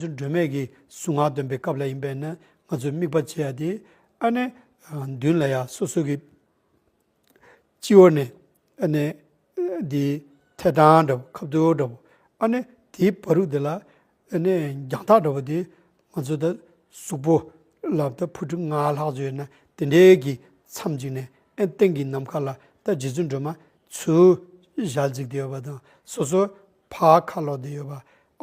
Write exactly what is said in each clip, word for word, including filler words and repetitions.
ཚོ་སྒྲོལ་མའི་གི་གཟུངས་སྔགས་འདོན་པའི་སྐབས་ལ་ཡིན་པས་ན་ང་ཚོས་དམིགས་པ་བྱེད་ཡ་དེ་ཨ་ནི་མདུན་ལ་ཡ་སོ་སོ་གི་སྤྱི་བོ་ནས་ཨ་ནི་འདི་ཐད་ཀྲང་འདྲ་བོ་ཁ་བཏུད་འདྲ་བོ་ཨ་ནི་དེའི་བར་དུ་དེ་ལ་ཨ་ནི་རྒྱང་ཐག་འདྲ་བོ་དེ་ང་ཚོ་ད་གཟུགས་པོ་ལ་ད་ཕུ་ཁྲི་ལྔ་ལྷག་ཙམ་ཡོད་ན་དེ་འདྲའི་གི་མཚམས་ཅིག་ནས་ཨ་སྟེང་གི་ནམ་མཁའ་ལ་ད་རྗེ་བཙུན་སྒྲོལ་མ་ཚུར་ཞལ་གཟིགས་ཏེ་ཡོད་པ་དང་སོ་སོ་ཕར་ཁ་ལོག་སྟེ་ཡོད་པ་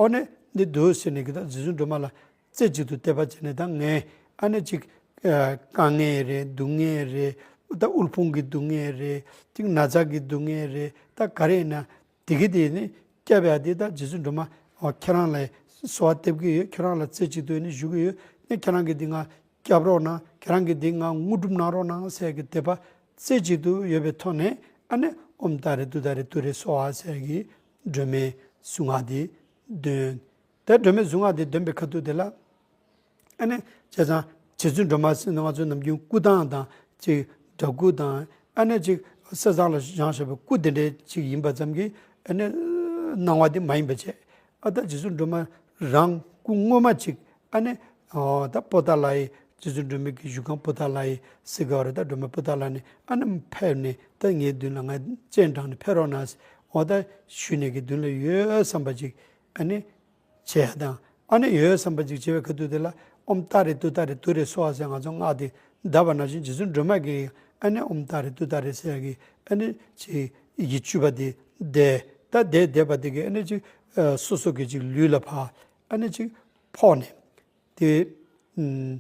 ཨ་ནི་འདི་འདུག་ཟེར་ནས་གི་ད་རྗེ་བཙུན་སྒྲོལ་མ་ལ་རྩེ་གཅིག་ཏུ་དད་པ་བྱས་ནས་ད་ངས་ཨ་ནི་ཅིག་ཨ་དཀའ་ངལ་རེད། སྡུག་བསྔལ་རེད། ད་དབུལ་ཕོངས་ཀྱི་སྡུག་བསྔལ་རེད། ཅིག་ན་ཚ་གི་སྡུག་བསྔལ་རེད། ད་ག་རེ་ཡིན་ན་དེ་གི་དེ་ནི་སྐྱབས་ཡ་དེ་ད་རྗེ་བཙུན་སྒྲོལ་མ་ཨོ་ཁྱེད་རང་ལ་གསོལ་བ་འདེབས་ཀྱི་ཡོད། ཁྱེད་རང་ལ་རྩེ་གཅིག་ཏུ་ནི་ཞུ་གི་ཡོད། ནི་ཁྱེད་རང་གི་དེ་ང་སྐྱབས་རོགས་གནང་། ཁྱེད་རང་གི་དེ་ང་དངོས་གྲུབ་གནང་རོགས་གནང་ཟེར་གི་དད་པ་རྩེ་གཅིག་ཏུ་ཡོད་པའི་ཐོག་ནས་ཨ་ནི་ཨོཾ་ཏཱ་རེ་ཏུཏྟཱ་རེ་ཏུ་རེ་སྭཱ་ཧཱ་ཟེར་གི་སྒྲོལ་མའི་གཟུངས་སྔགས་དེ་འདོན། ད་སྒྲོལ་མའི་གཟུངས་སྔགས་དེ་འདོན་པའི་ཁ་ཐུག་དེ་ལ་ཨ་ནི་བྱས་ཙང་རྗེ་བཙུན་སྒྲོལ་མ་ཟེར་ན་ང་ཚོ་ནམ་རྒྱུན་སྐུ་ཐང་དང་ཅིག་འདྲ་སྐུ་དང་ཨ་ནི་ཅིག་གསེར་ཟངས་ལ་བཞེངས་བཞག་པའི་སྐུ་དེ་འདྲའི་ཅིག་ཡིན་པ་ཙམ་གྱིས་ཨ་ནི་སྣང་བ་དེ་མ་ཡིན་པ་བྱས། ཨ་ད་རྗེ་བཙུན་སྒྲོལ་མ་རང་སྐུ་ངོ་མ་ཅིག་ཨ་ནི་ཨོ་ད་པོ་ཏཱ་ལ་ཡི་རྗེ་བཙུན་སྒྲོལ་མའི་གི་བཞུགས་ཁང་པོ་ཏཱ་ལ་ཡི་ཟེར་གི་ཡོད་རེད། ད་སྒྲོལ་མ་པོ་ཏཱ་ལ་ནས་ཨ་ནི་ཕེབས་ནས་ད་ངའི་མདུན་ལ་ང་སྤྱན་དྲངས་ནས་ཕེབས་རོགས་གནང་ཟེར་ཨོ་ད་ཞུས་ནས་གི་མདུན་ལ་ཡོད་བསམ་པ་ཅིག་ཨ་ནི་བྱས་དང་ཨ་ནི་ཡོད་བསམ་པ་ཅིག་བྱེད་པའི་ཁ་ཐུག་དེ་ལ་ཨོཾ་ཏཱ་རེ་ཏུཏྟཱ་རེ་ཏུ་རེ་སྭཱ་ཧཱ་ཟེར་ང་ཚོ་སྔགས་དེ་བཟླས་པ་ནང་བཞིན་རྗེ་བཙུན་སྒྲོལ་མ་གིས་ཨ་ནི་ཨོཾ་ཏཱ་རེ་ཏུཏྟཱ་རེ་ཟེར་གི་ཨ་ནི་ཅིག་ཡིག་བཅུ་པ་དེ་བཟླས། ད་བཟླས་བཟླས་པ་དེ་གིས་ཨ་ནི་ཅིག་ཨ་སོ་སོ་གི་ཅིག་ལུས་ལ་ཕར་ཨ་ནི་ཅིག་ཕོག་ནས་དེ་ཨམ་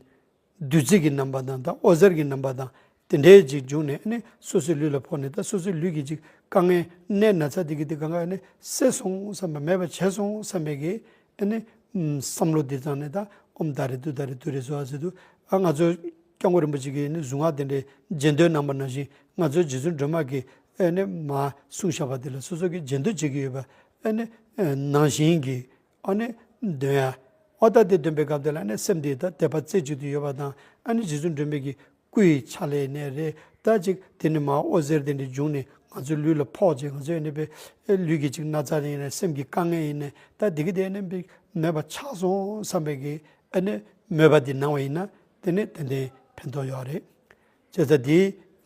བདུད་རྩི་གི་རྣམ་པ་དང་ད་འོད་ཟེར་གྱི་རྣམ་པ་དང་དེ་འདྲའི་ཅིག་བྱུང་ནས་ཨ་ནི་སོ་སོའི་ལུས་ལ་ཕོག་ནས་ད་སོ་སོའི་ལུས་ཀྱི་ཅིག་དཀའ་ངལ་ནད་ན་ཚ་དེ་གི་དེ་གང་ག་ཨ་ནི་སེལ་སོང་བསམ་པ་མེད་པ་བྱས་སོང་བསམ་པའི་གི་ཨ་ནི་ཨམ་བསམ་བློ་དེ་བཏང་ནས་ད་ཨོཾ་ཏཱ་རེ་ཏུཏྟཱ་རེ་ཏུ་རེ་སྭཱ་ཧཱ་ཟེར་དུས་ཨ་ང་ཚོ་སྐྱབས་མགོན་རིན་པོ་ཆེ་གིས་ཨ་ནི་གཟུངས་སྔགས་དེ་འདྲའི་རྗེས་ཟློས་གནང་པ་ནང་བཞིན་ང་ཚོའི་རྗེ་བཙུན་སྒྲོལ་མ་གིས་ཨ་ནི་མར་གསུངས་བཞག་པ་དེ་ལ་སོ་སོ་གིས་རྗེས་ཟློས་བྱེད་ཀྱི་ཡོད་པ་ཨ་ནི་ནང་བཞིན་གྱི་ཨ་ནི་འདོན་ཡ། ཨོ་ད་དེ་འདོན་པའི་སྐབས་དེ་ལ་ཨ་ནི་སེམས་དེ་ད་དད་པ་རྩེ་གཅིག་ཏུ་ཡོད་པ་དང་ཨ་ནི་རྗེ་བཙུན་སྒྲོལ་མའི་གི་སྐུ་ཡི་ཕྱག་ལས་ཡིན་ནའི་རེད། ད་ཅིག་དེ་ནི་མར་འོད་ཟེར་དེ་འདྲ་བྱུང་ནས་ང་ཚོའི་ལུས་ལ་ཕོག་བྱས་ང་ཚོའི་ཨ་ནི་པའི་ལུས་ཀྱི་ཅིག་ན་ཚ་ཡིན་ནའི་སེམས་ཀྱི་དཀའ་ངལ་ཡིན་ནའི་ད་དེ་གི་དེ་ཨ་ནི་པའི་མེད་པ་ཆགས་སོང་བསམ་པའི་གི་ཨ་ནི་མོས་པ་དེ་གནང་བ་ཡིན་ན་དེ་ནི་ཏན་ཏན་ཕན་ཐོགས་ཡོད་རེད། བྱས་ཙང་དེ་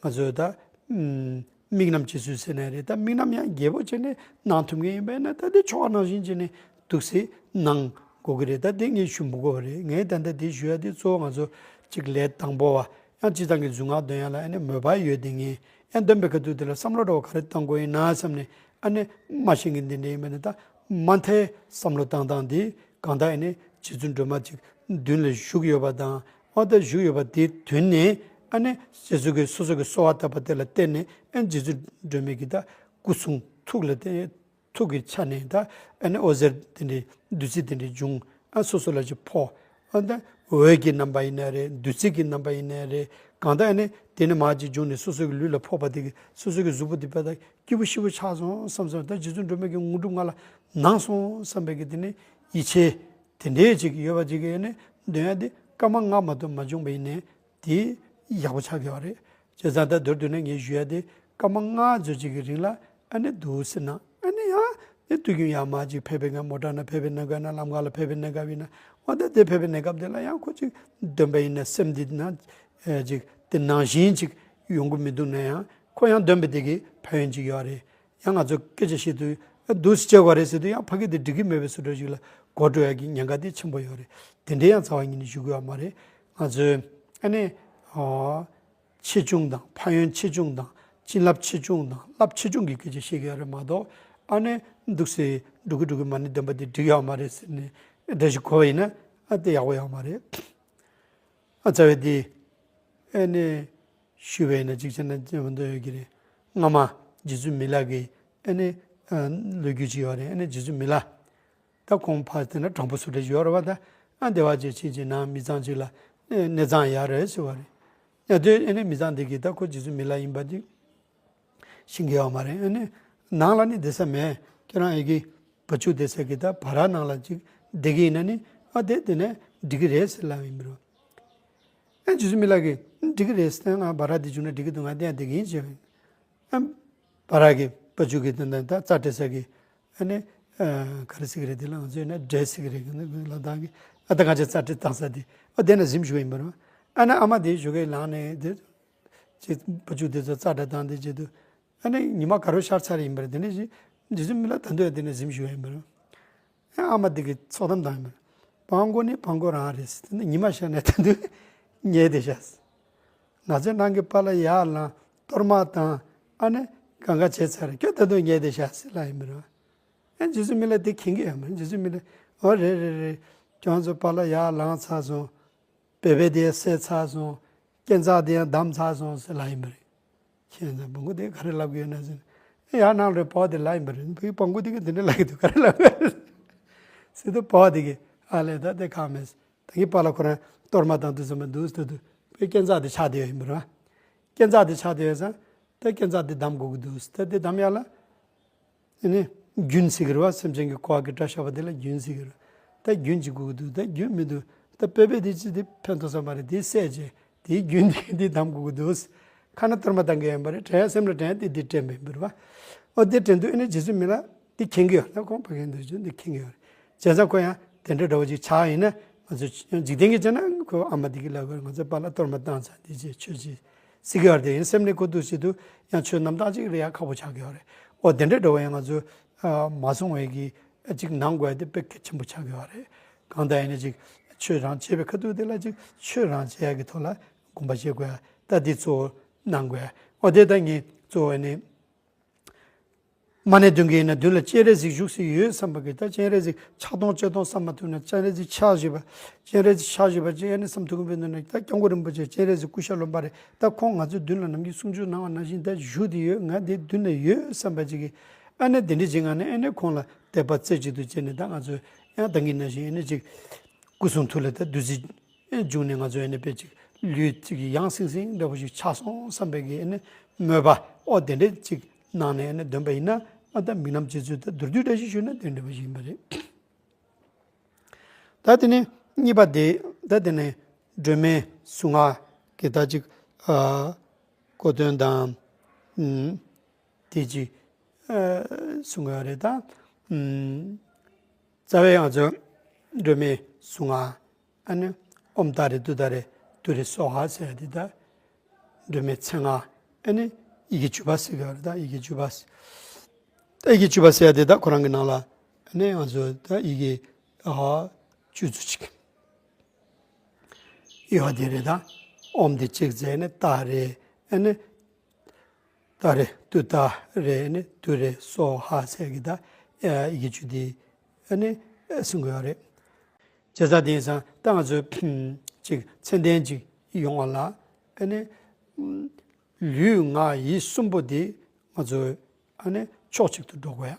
ང་ཚོས་ད་ཨམ་དམིགས་རྣམ་ཅིག་བཟོས་ཟེར་ནའི་རེད། ད་དམིགས་རྣམ་ཡང་རྒྱས་པོ་བྱས་ནས་གནང་ཐུབ་མཁན་ཡིན་པས་ན་ད་དེ་ཆོ་ག་ནང་བཞིན་བྱས་ནས་འདུག་སེ་གནང་དགོས་ཀྱི་རེད། ད་དེ་ངས་ཞུ་མི་དགོས་པ་རེད། ངས་ད་ལྟ་དེ་ཞུ་ཡ་དེ་གཙོ་བོ་ང་ཚོ་གཅིག་ལས་དང་པོ་བ་ཡང་སྤྱིར་བཏང་གི་གཟུངས་སྔགས་འདོན་ཡ་ལ་ཨ་ནི་མོས་པ་ཡོད་དེ་ངས་ཡང་འདོན་པའི་ཁ་ཐུག་དེ་ལ་བསམ་བློ་འདྲ་བོ་ག་རེ་བཏང་དགོས་ཡིན་ན་བསམ་ནས་ཨ་ནི་མ་ཤེས་མཁན་དེ་འདྲ་ཡིན་པས་ན་ད་མ་མཐའི་བསམ་བློ་བཏང་སྟངས་དེ་གང་ལྟར་ཨ་ནི་རྗེ་བཙུན་སྒྲོལ་མ་གཅིག་མདུན་ལ་བཞུགས་ཡོད་པ་དང་ཨ་ད་བཞུགས་ཡོད་པ་དེ་མདུན་ནས་ཨ་ནི་རྗེ་བཙུན་གྱིས་སོ་སོ་གི་གསོལ་བ་བཏབ་པ་དེ་ལ་བརྟེན་ནས་ཨ་ནི་རྗེ་བཙུན་སྒྲོལ་མའི་གི་ད་སྐུ་གསུང་ཐུགས་ལ་བརྟེན་ཐུགས་ཀྱི་ཆ་ནས་ད་ཨ་ནི་འོད་ཟེར་དེ་འདྲའི་བདུད་རྩི་དེ་འདྲའི་འབྱུང་ཨ་སོ་སོ་ལ་ཅིག་ཕོག་ཨ་ད་འོད་ཀྱི་རྣམ་པ་ཡིན་ནའི་རེད། བདུད་རྩི་གི་རྣམ་པ་ཡིན་ནའི་རེད། གང་ལྟར་ཨ་ནི་དེ་ནི་མར་ཅིག་འབྱུང་ནས་སོ་སོ་གི་ལུས་ལ་ཕོག་པ་དེ་གིས་སོ་སོ་གི་གཟུགས་པོ་དེ་དཔེ་ད་སྐྱིད་པོ་ཞེ་པོ་ཆགས་སོང་བསམ་སོང་། ད་རྗེ་བཙུན་སྒྲོལ་མ་གི་དངོས་གྲུབ་ང་ལ་གནང་སོང་བསམ་པའི་གི་དེ་ནི་ཡིད་ཆེས་དེ་འདྲའི་ཅིག་ཡོད་པ་ཅིག་གིས་ཨ་ནི་འདོན་ཡ་དེ་སྐར་མ་ལྔ་མ་གཏོགས་མ་བྱུང་བ་ཡིན་ནའི་དེ་ཡག་པོ་ཆགས་ཀྱི་ཡོད་རེད། བྱས་ཙང་ད་མདོར་བསྡུས་ན་ངས་ཞུ་ཡ་དེ་སྐར་མ་ལྔ་ཙམ་ཅིག་གི་རིང་ལ་ཨ་ནི་འདུག་སེ་གནང་། ཨ་ནི་ཡང་ནི་དུས་རྒྱུན་ཡར་མར་ཅིག་ཕེབས་པའི་ང་མོ་ཊ་ནང་ཕེབས་པའི་གནས་སྐབས་ན་ལམ་ཁ་ལ་ཕེབས་པའི་གནས་སྐབས་ཡིན་ན་འོ་ད་དེ་ཕེབས་པའི་གནས་སྐབས་དེ་ལ་ཡང་ཁོ་ཅིག་འདོན་པ་ཡིན་ན་སེམས་འདི་ན་ཅིག་དེ་ནང་བཞིན་ཅིག་ཡོང་གི་མི་འདུག་ན་ཡང་ཁོ་ཡང་འདོན་པ་དེ་གི་ཕན་ཡོན་ཅིག་ཡོད་རེད། ཡང་ང་ཚོ་སྐད་ཆ་བཤད་དུས་འདུག་སེ་བྱེད་དགོས་རེད་ཟེར་དུས་ཡང་ཕ་གི་དེ་འགྲིག་གི་མེད་པའི་བཟོ་འདྲ་ཞིག་ལ་གོ་འགྲོ་ཡ་གི་ཉེན་ཁ་དེ་ཆེན་པོ་ཡོད་རེད། དེ་འདྲའི་ཡང་རྩ་བ་ཉིད་ནས་ཞུ་གི་ཡོད་མ་རེད། ང་ཚོས་ཨ་ནི་ཨོ་ཆེ་ཆུང་དང་ཕན་ཡོན་ཆེ་ཆུང་དང་བྱིན་རླབས་ཆེ་ཆུང་དང་རླབས་ཆེ་ཆུང་གི་སྐད་ཆ་བཤད་ཀྱི་ཡོད་རེད་མ་གཏོགས་ཨ་ནི་འདུག་སེ་འགྲོ་གི་འགྲོ་གི་མ་ཎི་འདོན་པ་དེ་འགྲིག་ཡོད་མ་རེད་ཟེར་ནས་འདྲ་ཞིག་གོ་བ་ཡིན་ན་ཨ་དེ་ཡག་པོ་ཡོད་མ་རེད། ཨ་རྩ་བའི་དེ་ཨ་ནི་ཞུ་བས་ན་ཅིག་བྱས་ན་ཅི་མ་འདོད་ཡོད་ཀྱི་རེད། སྔ་མ་རྗེ་བཙུན་མི་ལ་གི་ཨ་ནི་ཨ་ལོ་རྒྱུས་ཅིག་ཡོད་རེད། ཨ་ནི་རྗེ་བཙུན་མི་ལ་ད་ཁོང་ཕར་དེ་ན་དྲང་པོ་སུ་འདྲ་ཞིག་ཡོད་རེད་བ། ད་ཨ་བདེ་བ་ཅན་ཕྱིན་ཅིག་ནང་མི་ཚང་ཅིག་ལ་ཨ་གནས་ཚང་ཡར་རེད་ཟེར་བ་རེད། ཡ་དེ་ཨ་ནི་མི་ཚང་དེ་གིས་ད་ཁོ་རྗེ་བཙུན་མི་ལ་ཡིན་པ་དེ་ཤེས་ཀྱི་ཡོད་མ་རེད། ཨ་ནི་ནང་ལ་ནི་བསྡད་ས་མེད། ཁྱེད་རང་ཨེ་གི་བ་ཕྱུགས་བསྡད་ས་གི་ད་བ་ར་ནང་ལ་ཅིག་བསྡད་ཀྱི་ཡིན་ན་ནི་ཨ་དེ་དེ་ནས་འགྲིག་གི་རེད་ཟེར་ལབ་ཡིན་པ་རེད། ཨ་རྗེ་བཙུན་མི་ལ་གིས་འགྲིག་གི་རེད་ཟེར། ང་བ་ར་དེ་བྱུང་ན་འགྲིག་གི་འདུག་ང་བསྡད་བསྡད་ཀྱི་ཡིན་ཟེར་བ་ཡིན། ཨ་བ་ར་གི་བ་ཕྱུགས་གི་དེ་འདྲ་ད་རྩྭ་སྤྲད་ས་གི་ཨ་ནི་ ཨ་ག་རེ་ཟེར་གི་རེད། དེ་ལ་ང་ཚོས་ན་འབྲས་ཟེར་གི་རེད། ལ་དྭགས་ཀྱི་ཨ་ད་ང་ཚོས་རྩྭ་འབྲས་བཏང་ས་དེ། ཨ་དེ་ན་གཟིམ་བཞུགས་ཡིན་པ་རེད། ཨ་ན་ཨ་མ་དེ་བཞུགས་གི་ལངས་ནས་དེ་ཅིག་བུ་ཕྲུག་དེ་ཚོ་རྩྭ་འབྲས་བཏང་དེ་བྱེད་དུས། ཨ་ནི་ཉི་མ་དགའ་རོགས་ཤར་ཚར་ཡིན་པ་རེད། དེ་ནས་རྗེ་བཙུན་མི་ལ་ད་དུང་ཡང་དེ་ནས་གཟིམ་བཞུགས་ཡིན་པ་རེད། ཨ་མ་དེ་གིས་ཚོགས་གཏམ་བཏང་ཡིན་པ་རེད། སྤྲང་པོ་ནི་སྤྲང་པོ་རང་རེད་ཟེར། དེ་ནས་ཉི་མ་ཤར་ནས་ད་དུང་ཉལ་བསྡད་ཤག་ཟེར། ང་ཚོའི་ནང་གི་པཱ་ལགས་ཡར་ལངས། གཏོར་མ་བཏང་། ཨ་ནི་གང་ག་བྱས་ཚར། ཁྱོད་ད་དུང་ཉལ་བསྡད་ཤག་ཟེར་ལབ་ཡིན་པ་རེད། ཨ་རྗེ་བཙུན་མི་ལ་དེ་མཁྱེན་གྱི་ཡོད་མ་རེད། རྗེ་བཙུན་མི་ལ། ཨོ་རེད་རེད་རེད། ཁྱོད་ཚོ་པཱ་ལགས་ཡར་ལངས་ཚར་སོང་། བོད་པའི་དེ་བསད་ཚར་སོང་། སྐས་འཛེག་དེ་ཡང་བསྡམས་ཚར་སོང་ཟེར་ལབ་ཡིན་པ་རེད། ཁྱེད་ཚོ་བོང་གུ་དེ་ག་རེ་ལབ་གི་ཡོད་ན་ཟེར། ཨེ་ཡར་ནང་ལོགས་པོ་དེ་ལབ་ཡིན་པ་རེད། བོད་བོང་གུ་དེ་གིས་དེ་འདྲ་ལབ་གི་འདུག་ག་རེ་ལབ་གི་རེད་ཟེར་དུས། པོ་དེ་གིས་ཨ་ལས་ད་དེ་ཁག་མེད་ཟེར། ད་གིན་པཱ་ལགས་ཁོ་རང་གཏོར་མ་བཏང་དུས་ཙམ་པ་འདུག་ཟེར་དུས། བོད་སྐས་འཛེག་དེ་ཆགས་བསྡད་ཡོད་ཡིན་པ་རེད་བ། སྐས་འཛེག་དེ་ཆགས་བསྡད་ཡོད་ཙང་། ད་སྐས་འཛེག་དེ་བསྡམ་དགོས་ཀྱི་འདུག་ཟེར། ད་དེ་བསྡམ་ཡག་ལ། ཨ་ནི་རྒྱུན་ཟེར་གི་རེད་བ། སེམས་ཅན་གྱི་འཁོར་བ་གི་དགྲ་བཤགས་པ་དེ་ལ་རྒྱུན་ཟེར་གི་རེད། ད་རྒྱུན་གཅིག་དགོས་ཀྱི་འདུག་ད་རྒྱུན་མི་འདུག་ད་བོད་པའི་དེ་ཅི་དེ་ཕན་ཐོགས་ས་མ་རེད། དེ་བསད་བྱས་དེའི་རྒྱུན་དེ་དེ་བསྡམ་དགོས་ཀྱི་འདུག་ཁ་ན་གཏོར་མ་བཏང་གི་ཡོད་པ་རེད། དྲན་ཡག་སེམས་ལ་དྲན་ཡག་དེ་དེ་དྲན་པ་ཡིན་པ་རེད་བ། ཨོ་དེ་དྲན་དུས་ཨ་ནི་རྗེ་བཙུན་མི་ལ་དེ་མཁྱེན་གྱི་ཡོད་ན། ཁོང་ཕ་གིར་འདུག་ཅུང་དེ་མཁྱེན་གྱི་ཡོད་རེད། བྱས་ཙང་ཁོ་ཡང་དེ་འདྲ་འདྲ་བོ་ཅིག་ཆགས་ཡིན་ན། ང་ཚོ་འཇིག་རྟེན་གྱི་བྱས་ན་ཁོ་ཨ་མ་དེ་གིས་ལབ་དགོས་རེད། ང་ཚོའི་པཱ་ལགས་གཏོར་མ་བཏང་ཚར། དེ་བྱས་ཆོས་ཅིག་ཟེར་གྱི་ཡོད་རེད། དེ་ཡིན་སེམས་ནས་ཁོ་འདུག་བྱེད་དུས་ཡང་ཆོས་རྣམ་དག་ཅིག་རེད་ཡ། ཁག་པོ་ཆགས་ཀྱི་ཡོད་རེད། ཨོ་དེ་འདྲའི་འགྲོ་བ་ཡང་ང་ཚོ་ཨ་མ་སོང་བའི་གི་ཨ་ཅིག་གནང་དགོས་ཡ་དེ་དཔེ་གལ་ཆེན་པོ་ཆགས་ཀྱི་ཡོད་རེད། གང་ལྟར་ཡིན་ན་ཅིག་ཆོས་རང་བྱེད་པའི་ཁ་ཐུག་དེ་ལ་ཅིག་ཆོས་རང་བྱེད་ཡ་གི་ཐོག་ལ་དགོངས་པ་བཞེས་དགོས་ཡ། ད་འདི་གཙོ་བོ་གནང་དགོས་ཡ། ཨོ་དེ་ད་ངས་གཙོ་བོ་ནི། མ་ཎི་འདོན་གྱི་ཡིན་ན་མདུན་ལ་སྤྱན་རས་གཟིགས་བཞུགས་སུ་ཡོད་བསམ་པ་གི། ད་སྤྱན་རས་གཟིགས་ཕྱག་སྟོང་ལྕེ་སྟོང་བསམ་མ་ཐུབ་ན། སྤྱན་རས་གཟིགས་ཕྱག་བཞི་པ། སྤྱན་རས་གཟིགས་ཕྱག་བཞི་པ་ཅིག་ཨ་ནི་བསམ་ཐུབ་ཀྱི་མེད་འདུག་ན། ད་སྐྱབས་མགོན་རིན་པོ་ཆེ་སྤྱན་རས་གཟིགས་སྐུ་ཤ་རློན་པ་རེད། ད་ཁོང་ང་ཚོའི་མདུན་ལ་ནམ་རྒྱུན་གསུང་ཆོས་གནང་བ་ནང་བཞིན་ད་བཞུགས་བསྡད་ཡོད། ང་དེ་མདུན་ལ་ཡོད་བསམ་པ་ཅིག་གི་ཨ་ནི་དེ་འདྲ་ཅིག་ངང་ནས་ཨ་ནི་ཁོང་ལ་དད་པ་རྩེ་གཅིག་ཏུ་བྱས་ནས། ད་ང་ཚོས་ཡང་ད་གིན་ནང་བཞིན་ཨ་ནི་ཅིག་སྐུ་གསུང་ཐུགས་ལ་ད་བདུད་རྩི་བྱུང་ནས་ང་ཚོ་ཨ་ནི་དཔེ་ཅིག་ལུས་ཅིག་ཡང་སིང་སིང་འདྲ་པོ་ཞིག་ཆགས་སོང་བསམ་པའི་གི་ཨ་ནི་མོས་པ། ཨོ་དེ་འདྲ་ཅིག་གནང་ནས་ཨ་ནི་འདོན་པ་ཡིན་ན། ཨ་ད་དམིགས་རྣམ་རྗེ་བཙུན་ད་མདོར་བསྡུས་འདྲ་ཞིག་ཞུས་ན་དེ་འདྲ་པོ་ཞིག་ཡིན་པ་རེད། ད་དེ་ནས་གཉིས་པ་དེ། ད་དེ་ནས་སྒྲོལ་མའི་གཟུངས་སྔགས་ཀྱི་ད་ཅིག་ཨ་གོ་དོན་དང་། ཨུམ། དེ་ཅིག་ཨ་གསུང་གི་ཡོད་རེད་ད། ཨུམ། རྩ་བའི་ང་ཚོ་སྒྲོལ་མའི་གཟུངས་སྔགས་ཨ་ནི་ཨོཾ་ཏཱ་རེ་ཏུཏྟཱ་རེ་ཏུ་རེ་སྭཱ་ཧཱ་ཟེར་ཡ་དེ། ད་སྒྲོལ་མའི་མཚན་སྔགས་ཨ་ནི་ཡི་གེ་བཅུ་པ་ཟེར་གྱི་ཡོད་རེད། ད་ཡི་གེ་བཅུ་པ་ཟེར། ད་ཡི་གེ་བཅུ་པ་ཟེར་ཡ་དེ་ད་ཁོ་རང་གི་ནང་ལ་ཨ་ནི་ང་ཚོ་ད་ཡི་གེ་ཨ་བཅུ་ཙམ་ཅིག་ཡོད་དེ་རེད། ད་ཨོཾ་དེ་གཅིག་ཟེར་ནས་ཏཱ་རེ། ཨ་ནི་ཏཱ་རེ་ཏུཏྟཱ་རེ་ནི་ཏུ་རེ་སྭཱ་ཧཱ་ཟེར་གྱི་ད་ཡི་གེ་བཅུ་འདི་ཨ་ནི་གསུང་གི་ཡོད་རེད། བྱས་ཙང་དེང་སང་ད་ང་ཚོས་ཅིག་མཚན་ལྡན་ཅིག་ཡོང་བ་ལ། ཨ་ནི་ལུས་ངག་ཡིད་གསུམ་པོ་འདི་ང་ཚོས་ཨ་ནི་ཕྱོགས་གཅིག་ཏུ་འགྲོ་དགོས་ཡ།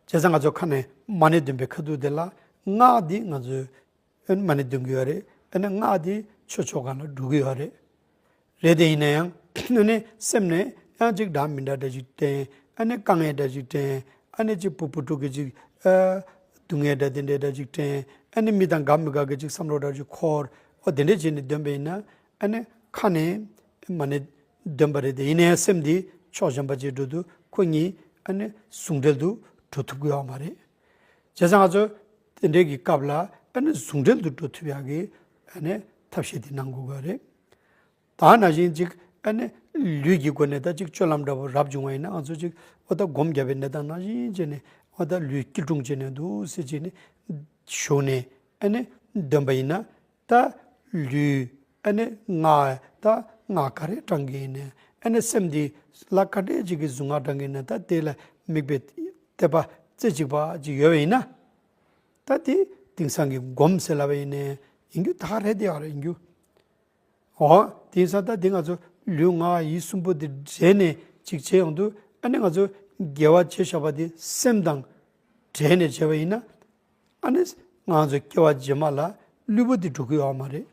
བྱས་ཙང་ང་ཚོ་ཁ་ནས་མ་ཎི་འདོན་པའི་ཁ་ཐུག་དེ་ལ་སྔགས་འདི་ང་ཚོས་ཨ་ནི་མ་ཎི་འདོན་གྱི་ཡོད་རེད། ཨ་ནི་སྔགས་འདི་ཆོས་ཕྱོགས་སྒང་ལ་འགྲོ་གི་ཡོད་རེད། རེད་དེ་ཡིན་ན་ཡང་ཨ་ནི་སེམས་ནས་ཡང་ཅིག་འདྲ་མི་འདྲ་འདྲ་ཅིག་དྲན། ཨ་ནི་དཀའ་ངལ་འདྲ་ཅིག་དྲན། ཨ་ནི་ཅིག་བུ་བུ་ཕྲུག་གི་ཅིག་ཨ་སྡུག་བསྔལ་འདྲ་དེ་འདྲ་འདྲ་ཅིག་དྲན། ཨ་ནི་མི་དང་དགའ་མི་དགའ་གི་ཅིག་བསམ་བློ་འདྲ་ཅིག་འཁོར། ཨོ་དེ་འདྲ་བྱས་ནས་འདོན་པ་ཡིན་ན། ཨ་ནི་ཁ་ནས་མ་ཎི་འདོན་པ་རེད་དེ། ཡིན་ནའི་སེམས་འདི་ཕྱོགས་གཞན་པ་ཅིག་འགྲོ་དུས་ཁོ་གཉིས་ཨ་ནི་ཟུང་འབྲེལ་དུ་འགྲོ་ཐུབ་ཀྱི་ཡོད་མ་རེད། བྱས་ཙང་ང་ཚོ་དེ་འདྲའི་གི་སྐབས་ལ་ཨ་ནི་ཟུང་འབྲེལ་དུ་འགྲོ་ཐུབ་ཡག་གི་ཨ་ནི་ཐབས་ཤེས་དེ་གནང་དགོས་ཀྱི་རེད། ད་ནང་བཞིན་ཅིག་ཨ་ནི་ལུས་ཀྱི་སྒོ་ནས་ད་ཅིག་སྤྱོད་ལམ་འདྲ་པོ་རབ་བྱུང་བ་ཡིན་ན། ང་ཚོ་ཅིག་ཨོ་ད་སྒོམ་བརྒྱབ་པའི་གནས་སྟངས་ནང་བཞིན་བྱས་ནས། ཨོ་ད་ལུས་སྐྱིལ་ཀྲུང་བྱས་ནས་འདུག་སེ་བྱས་ནས་བཞུགས་ནས་ཨ་ནི་འདོན་པ་ཡིན་ན། ད་ལུས་ཨ་ནི་ངག་ད་ངག་ག་རེ་བགྲང་གི་ཡིན་ནའི། ཨ་ནི་སེམས་འདི་ལ་ག་འདྲས་ཅིག་གི་གཟུངས་སྔགས་བགྲང་གི་ཡིན་ན། ད་དེ་ལ་དམིགས་པའི་དད་པ་རྩེ་གཅིག་པ་ཅིག་ཡོད་པ་ཡིན་ན། ད་དེ་དེང་སང་གི་སྒོམ་ཟེར་ལབ་པ་ཡིན་ནའི་ཡིན་རྒྱུ་ད་ག་རེད། དེ་ཡང་རེད་ཡིན་རྒྱུ། འོ་དེང་སང་ད་དེ་ང་ཚོ་ལུས་ངག་ཡིད་གསུམ་པོ་དེ་འདྲེས་ནས་ཅིག་བྱས་ཡོང་དུས། ཨ་ནི་ང་ཚོ་དགེ་བ་བྱས་བཞག་པ་དེ་སེམས་དང་འདྲེས་ནས་བྱས་པ་ཡིན་ན། ཨ་ནི་ང་ཚོ་སྐྱེ་བ་རྗེས་མ་ལ་གློ་བུར་དུ་འགྲོ་གི་ཡོད་མ་རེད།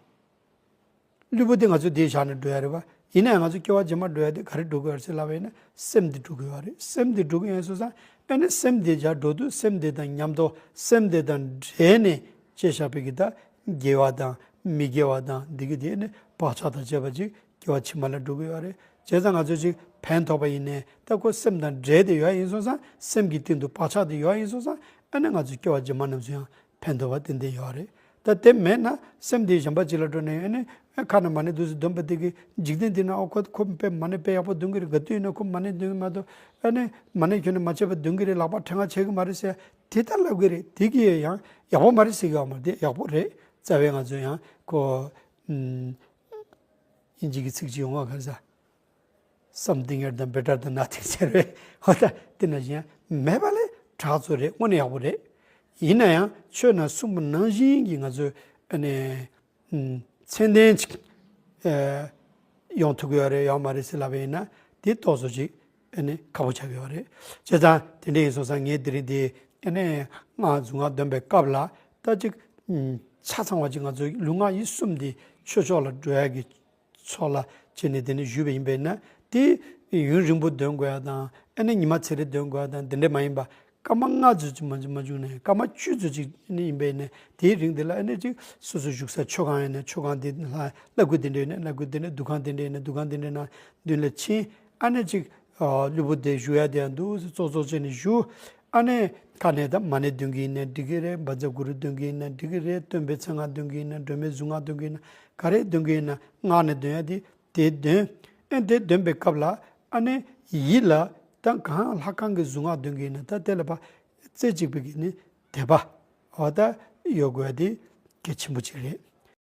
གློ་བུར་དུ་ང་ཚོ་དེའི་ཞག་ནས་འགྲོ་ཡ་རེད་བ། ཡིན་ན་ཡང་ང་ཚོ་སྐྱེ་བ་རྗེས་མ་འགྲོ་ཡ་དེ་ག་རེ་འགྲོ་གི་ཡོད་རེད་ཟེར་ལབ་པ་ཡིན་ན། སེམས་དེ་འགྲོ་གི་ཡོད་རེད། སེམས་དེ་འགྲོ་གི་ཡོད་སོང་ཙང་། ཨ་ནི་སེམས་དེ་ཇག་འགྲོ་དུས་སེམས་དེ་དང་མཉམ་དུ་སེམས་དེ་དང་འདྲེས་ནས་བྱས་བཞག་པའི་གི་ད་དགེ་བ་དང་མི་དགེ་བ་དང་འདི་གི་དེ་ནི་བག་ཆགས་དང་བཅས་པ་ཅིག་སྐྱེ་བ་ཕྱི་མ་ལ་འགྲོ་གི་ཡོད་རེད། བྱས་ཙང་ང་ཚོས་ཅིག་ཕན་ཐོགས་པ་ཡིན་ནའི་ད་ཁོ་སེམས་དང་འབྲེལ་ཏེ་ཡོད་ཡིན་སོང་ཙང་སེམས་ཀྱི་སྟེང་དུ་བག་ཆགས་དེ་ཡོད་ཡིན་སོང་ཙང་ཨ་ནི་ང་ཚོས་སྐྱེ་བ་རྗེས་མ་རྣམས་སུ་ཡང་ཕན་ཐོགས་པ་ཏན་ཏན་ཡོད་རེད། ད་དེ་མེད་ན་སེམས་དེ་གཞན་པ་ཅིག་ལ་འགྲོ་ནས་ཨ་ནི་ཁ་ན་མ་ཎི་འདུག་སེ་འདོན་པ་དེ་གི་འཇིག་རྟེན་འདི་ན་ཨོ་ཁོ་ཁོ་དཔེ་མ་ཎི་དཔེ་ཡག་པོ་འདོན་གི་རེད། ག་དུས་ཡིན་ན་ཁོ་མ་ཎི་འདོན་གི་མ་གཏོགས་ཨ་ནི་མ་ཎི་ཁྱོན་ནས་མ་བྱས་པ་འདོན་གི་རེད། ལག་པ་ཕྲེང་བ་བྱེད་གི་མ་རེད་ཟེར་དེ་ལྟར་ལབ་གི་རེད། དེ་གི་ཡང་ཡག་པོ་མ་རེད་ཟེར་གི་ཡོད་མ་རེད། དེ་ཡག་པོ་རེད། རྩ་བའི་ང་ཚོ་ཡང་ཁོ་ཨིན་ཇི་གི་ཚིག་ཅིག་ཡོང་བ་ག་རེ་ཟ། Something else than better than nothing ཟེར་བས། ཧོ་ད་དེ་ནང་བཞིན་མེད་པ་ལས་དྲག་ཚོད་རེད། དངོས་གནས་ཡག་པོ་རེད། ཡིན་ན་ཡང་ཆོས་ནང་གསུངས་པ་ནང་བཞིན་གྱི་ང་ཚོས་ཨ་ནི་ཚད་ལྡན་ཅིག་ཡོང་ཐུབ་ཀྱི་ཡོད་རེད་ཡོད་མ་རེད་ཟེར་ལབ་པ་ཡིན་ན་དེ་ཏོག་ཙམ་ཅིག་ཨ་ནི་ཁག་པོ་ཆགས་ཀྱི་ཡོད་རེད། བྱས་ཙང་དེ་འདྲ་ཡིན་སོང་ཙང་ངས་དེ་རིང་འདི་ཨ་ནི་ང་གཟུངས་སྔགས་འདོན་པའི་སྐབས་ལ་ད་ཅིག་ཆ་ཚང་བ་ཅིག་ང་ཚོའི་ལུས་ངག་ཡིད་གསུམ་འདི་ཆོས་ཕྱོགས་ལ་འགྲོ་ཡ་གི་ཕྱོགས་ལ་བྱས་ནས་དེ་ནས་ཞུས་པ་ཡིན་པས་ན་དེ་ཡུན་རིང་པོ་འདོན་དགོས་ཡ་དང་ཨ་ནི་ཉི་མ་ཚེ་རིང་འདོན་དགོས་ཡ་དང་དེ་འདྲ་མ་ཡིན་པ་སྐར་མ་ལྔ་ཙམ་ཅིག་མ་མ་བྱུང་ནས་སྐར་མ་བཅུ་ཙམ་ཅིག་ཨ་ནི་ཡིན་པས་ན་དེའི་རིང་དེ་ལ་ཨ་ནི་ཅིག་སོ་སོ་བཞུགས་ས་མཆོད་ཁང་ཡིན་ན་མཆོད་ཁང་དེ་ལ་བླ་གོས་དེ་འདྲ་ཡིན་ན་བླ་གོས་དེ་འདྲ་འདུ་ཁང་དེ་འདྲ་ཡིན་ན་འདུ་ཁང་དེ་འདྲ་ནང་མདུན་ལ་ཕྱིན། ཨ་ནི་ཅིག་ཨ་གློ་བུར་དེ་བཞུགས་ཡ་དེ་ཡང་འདུག་ཙོག་ཙོག་བྱས་ནས་བཞུགས། ཨ་ནི་ཁ་ནས་ད་མ་ཎི་འདོན་གི་ཡིན་ན་འགྲིག་གི་རེད། བཛྲ་གུ་རུ་འདོན་གི་ཡིན་ན་འགྲིག་གི་རེད། སྟོན་པའི་མཚན་སྔགས་འདོན་གི་ཡིན་ན་སྒྲོལ་མའི་གཟུངས་སྔགས་འདོན་གི་ཡིན་ན་ག་རེ་འདོན་གི་ཡིན་ན་ངག་ནས་འདོན་ཡ་དེ་དེ་འདོན། ཨ་དེ་འདོན་པའི་སྐབས་ལ་ཨ་ནི་ཡིད་ལ་ད་གང་ལྷ་ཁང་གི་གཟུངས་སྔགས་འདོན་གི་ཡིན་ན་ད་དེ་ལ་ཕར་རྩེ་གཅིག་པའི་གི་ནི་དད་པ་འོ་ད་ཡོད་དགོས་ཡ་དེ་གལ་ཆེན་པོ་ཅིག་རེད།